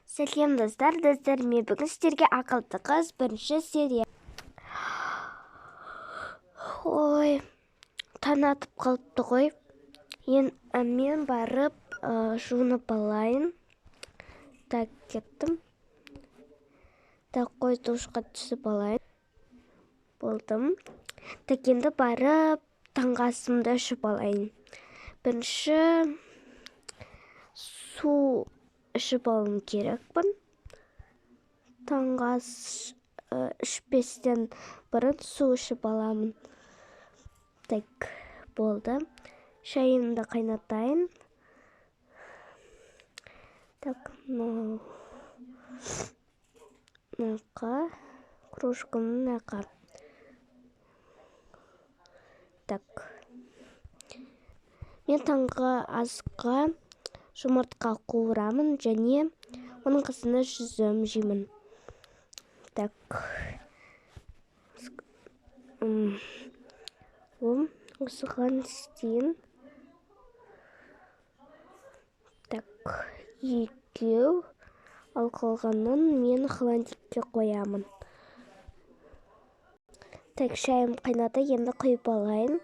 Сәлем достар, достар, мен бүгін сіздерге Ақылды қыз бірінші серия. Ой, таң атып қалыпты ғой. Мен барып жуынып алайын. Так, кеттім. Так, қой, душқа түсіп алайын. Болдым. Так, енді барып таңғы асымды ішіп алайын. Бірінші су ішіп алуым керекпін. Таңғы ас ішпестен бұрын су ішіп аламын. Так, болды. Шайымды қайнатайын. Так, мынау мынақа, кружкамды мынақа. Так. Мен таңғы асқа жұмыртқа қуырамын және оның қасына жүзім жеймін. Так. Осыған істейін. Так, екеу. Ал қалғанын мен холодильникке қоямын. Так, шайым қайнады, енді құйып алайын.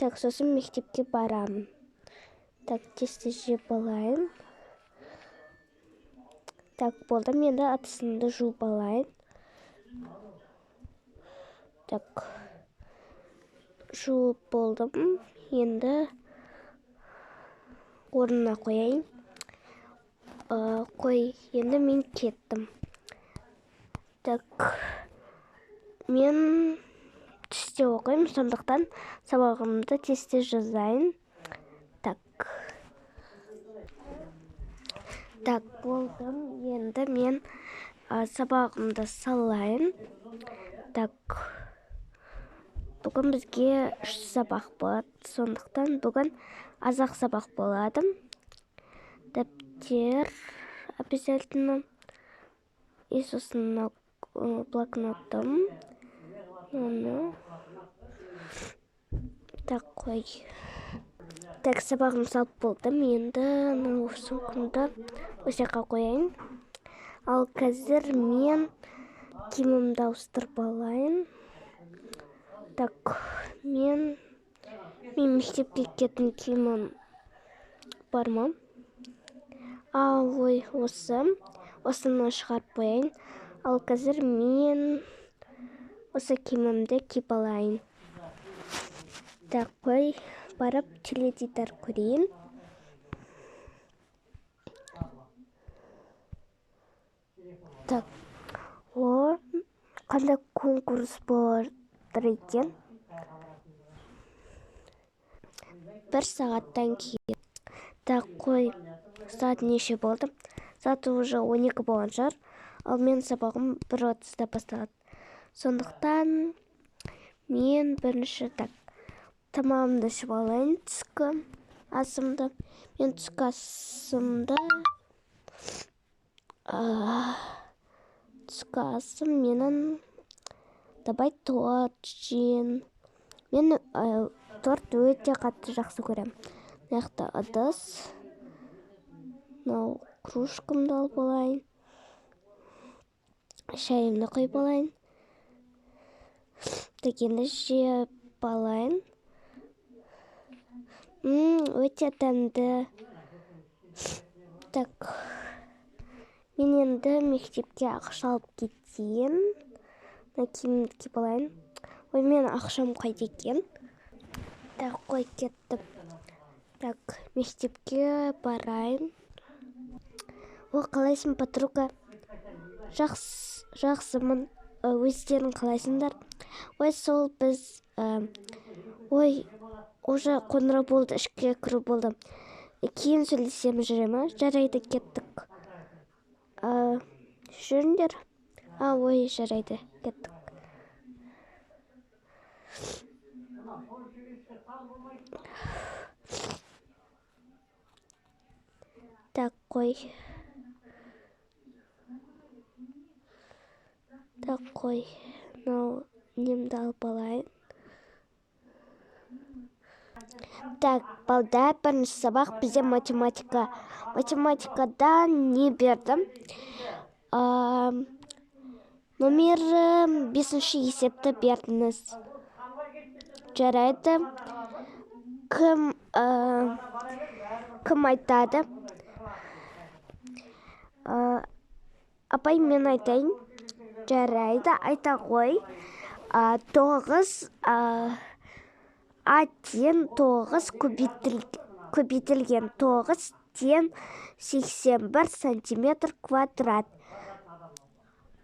Так, сосын мектепке барамын. Так, тез-тез жеп алайын. Так, болды, енді ыдысымды жуып алайын. Так, жуып болдым. Енді орнына қояйын. Қой, енді мен кеттім. Так, мен түсте оқимын, сондықтан сабағымды тез-тез жазайын. Так. Так, болдым. Енді мен сабағымды салайын. Так. Бүгін бізге 3 сабақ болады, сондықтан бүгін аз-ақ сабақ болады. Дәптер обязательно. И сосын мынау блокнотым. Оны. Так, қой. Так, сабағым салып болдым. Енді мынау сумкамды осы жаққа қояйын. Ал қазір мен киімімді ауыстырып алайын. Так, мен мектепке кететін киімім бар ма? А, ой, осы. Осыны шығарып қояйын. Ал қазір мен осы киімімді киіп алайын. Так, қой, барып теледидар көрейін. Так, о, қандай конкурс болып екен? 1 сағаттан кейін. Так, қой, сағат неше болды? Сағат уже 12 болған шығар. Ал мен сабағым бір отызда басталады. Сондықтан мен бірінші, так, тамағымды ішіп алайын, түскі асымды. Мен түскі асымды, түскі асым менің, давай торт жейін. Мен торт өте қатты жақсы көремін. Мына жақта ыдыс. Мынау кружкамды алып алайын. Шайымды құйып алайын. Так, енді жеп алайын. Өте дәмді. Так, мен енді мектепке ақша алып кетейін. Мына киімімді киіп алайын. Ой, мен ақшам қайда екен? Так, қой, кеттім. Так, мектепке барайын. О, қалайсың, подруга? Жақсымын. Өздерің қалайсыңдар? Ой, сол біз, ой, уже қоңырау болды, ішке кіру болды. Кейін сөйлесеміз, жүре ме? Жарайды, кеттік. Жүріңдер. А, ой, жарайды, кеттік. Так, қой. Так, қой. Мынау немді алып алайын. Так, балдар, бірінші сабақ бізде математика. Математикадан не бердім? Номер 5-ші есепті бердіңіз. Жарайды. Кім айтады? Апай, мен айтайын. Жарайды, айта ғой. 9 А тең 9 көбейтілген 9 тең 81 сантиметр квадрат.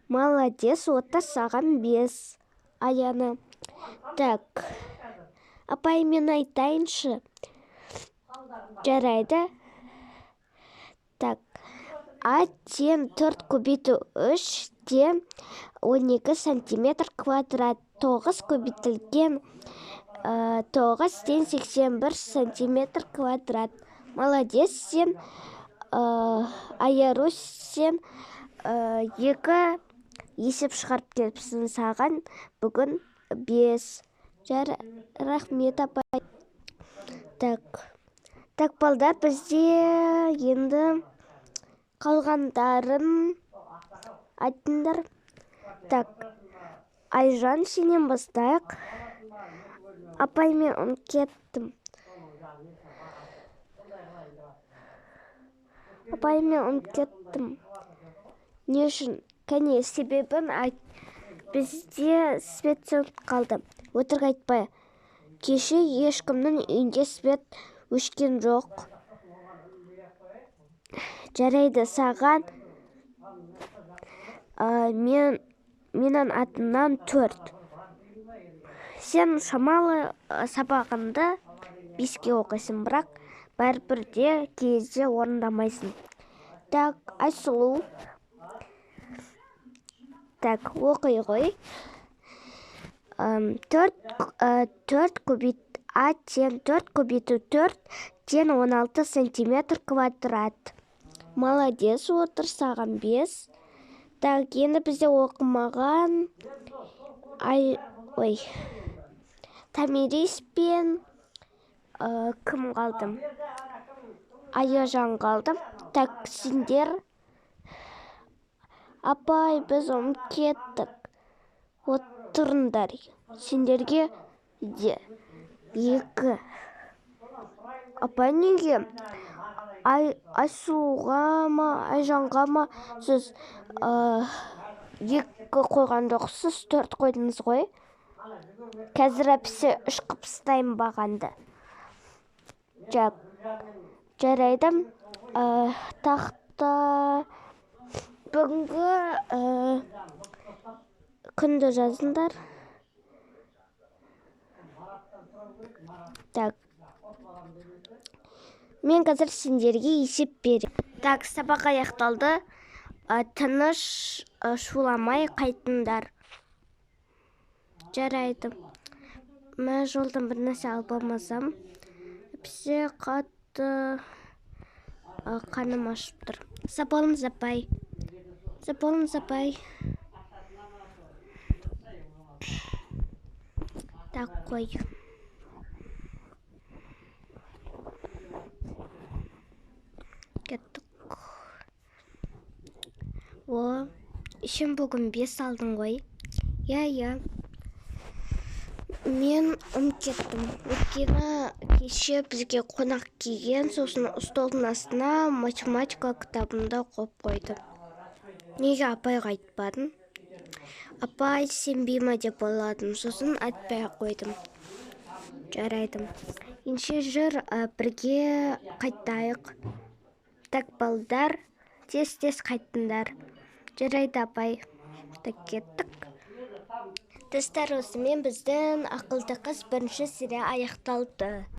Молодец, отыр саған 5. Аяна. Так. Апай, мен айтайыншы. Жарайды. Так. А тең 4 көбейту 3 тең 12 сантиметр квадрат. 9 көбейтілген 9 тең 81 сантиметр квадрат. Молодец, сен, Аяру, сен 2 есеп шығарып келіпсің, саған бүгін 5. Рахмет, апай. Так. Так, балдар, бізде енді қалғандарын айтыңдар. Так, Айжан, сенен бастайық. Апай, мен ұмытып кеттім. Апай, мен ұмытып кеттім. Не үшін? Кәне, себебін айт. Бізде свет сөніп қалды. Өтірік айтпа. Кеше ешкімнің үйінде свет өшкен жоқ. Жарайды, саған менің атымнан 4. Сен шамалы сабағыңды 5-ке оқисың, бірақ бәрібір де кезде орындамайсың. Так, Айсұлу. Так, оқи ғой. 4 көбейт А тең 4 көбейту 4 тең 16 сантиметр квадрат. Молодец, отыр саған 5. Так, енді бізде оқымаған Томирис пен кім қалды? Аяжан қалды. Так, сендер. Апай, біз ұмытып кеттік. Отырыңдар. Сендерге де 2. Апай, неге Айсұлуға ма, Айжанға ма сіз 2 қойған жоқсыз, 4 қойдыңыз ғой. Қазір әпсе 3 қып тастаймын бағанды. Жарайды. Тақта бүгінгі күнді жазыңдар. Так. Мен қазір сендерге есеп беремін. Так, сабақ аяқталды. Тыныш шуламай қайтыңдар. Жарайды. Мен жолдан бір нәрсе алып алмасам, әпсе қатты қарным ашып тұр. Сау болыңыз, апай. Сау болыңыз, апай. Так, қой. Кеттік. О, сен бүгін 5 алдың ғой. Иә. Мен ұмытып кеттім. Өйткені кеше бізге қонақ келген, сосын столдың астына математика кітабымды қойып қойды. Неге апайға айтпадың? Апай сенбей ма деп ойладым, сосын айтпай қойдым. Жарайды. Ендеше жүр, бірге қайтайық. Так, балдар, тез-тез қайтыңдар. Жарайды, апай. Так, кеттік. Достар, осымен біздің Ақылды қыз бірінші серия аяқталды.